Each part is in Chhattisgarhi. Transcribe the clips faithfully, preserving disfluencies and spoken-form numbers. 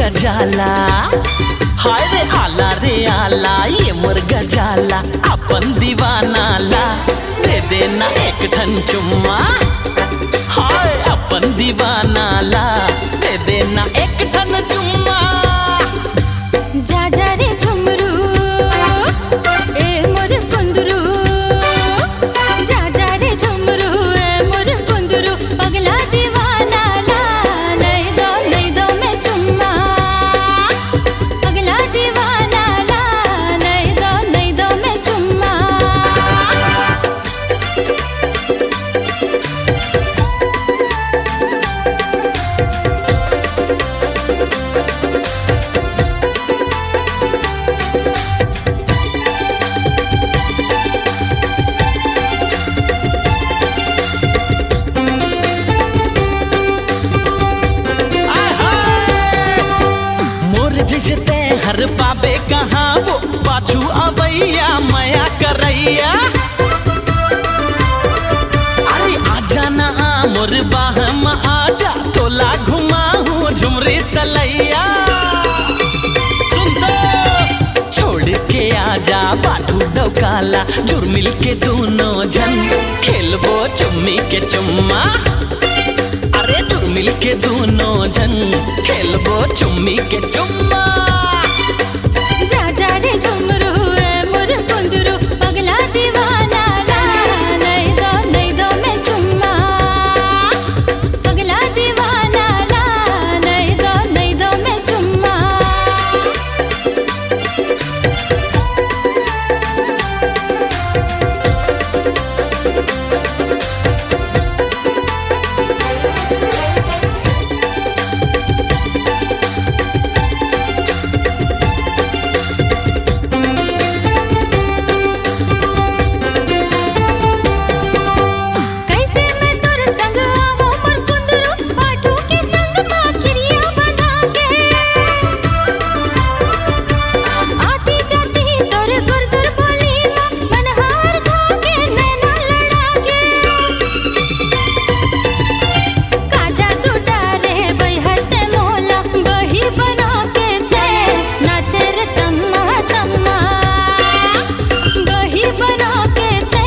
गजाला, हाय रे आला रे आला, ये मोर गजाला, अपन दीवाना ला दे देना एक ठन चुम्मा। हाय अपन दीवाना ला दे देना एक ठन चुम्मा। जा जा रे झुमरू, ए मोर कुंदरू। जा जा रे झुमरू, ए मोर कुंदरू। पगला दीवाना ला, नइ दो, नइ दो मैं चुम्मा। पगला दीवाना ला, नइ दो, नइ दो मैं चुम्मा। मोर जइसे तैं हर पाबे कहाँ वो पाछू अवैया मया करैया। अरे आजा ना आ मोर बाह म आजा, तोला घुमाहूँ झुमरी तलैया। सुन तो, छोड़ के आजा बाटू डौकाला, जुरमिल के दूनों झन खेलबो चुम्मी के चुम्मा। अरे जुरमिल के दूनों झन खेलबो चुम्मी के चुम्मा। जा जा रे झुमरू, ए मोर कुंदरू, पगला दीवाना ला, नइ दो, नइ दो मैं चुम्मा। पगला दीवाना ला, नइ दो, नइ दो मैं चुम्मा। कइसे मैं तोर संग आवों मोर कुंदरू, बाटू के संग मा किरिया बना के। आती जाती तोर गुरगुर बोली मा, मन हार जागे नैना लड़ा के। का जादू डारे बइहर ते मोला, बही बना के ते नाचे रे तम्मा तम्मा। बही बना के ते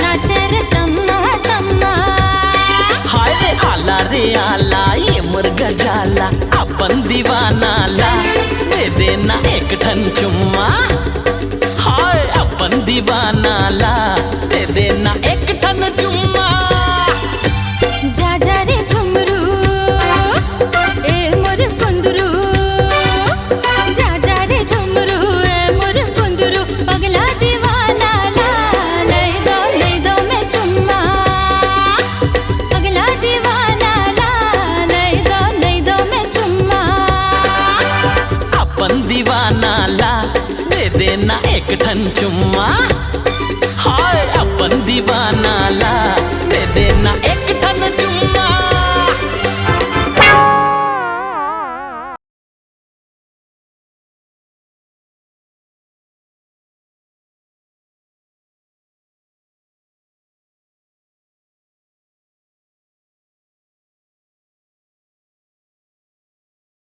नाचे रे तम्मा तम्मा। हाय रे आला रे आला, ये मोर गजाला, अपन दीवाना ला दे देना एक ठन चुम्मा। हाय अपन दीवाना ला दे देना एक ठन चुम्मा। जा जा रे झुमरू, ए मोर कुंदरू। जा जा रे झुमरू, ए मोर कुंदरू। पगला दीवाना ला, नइ दो, नइ दो मैं चुम्मा। पगला दीवाना ला, नइ दो, नइ दो मैं चुम्मा। अपन दीवाना ला दे देना एक ठन चुम्मा।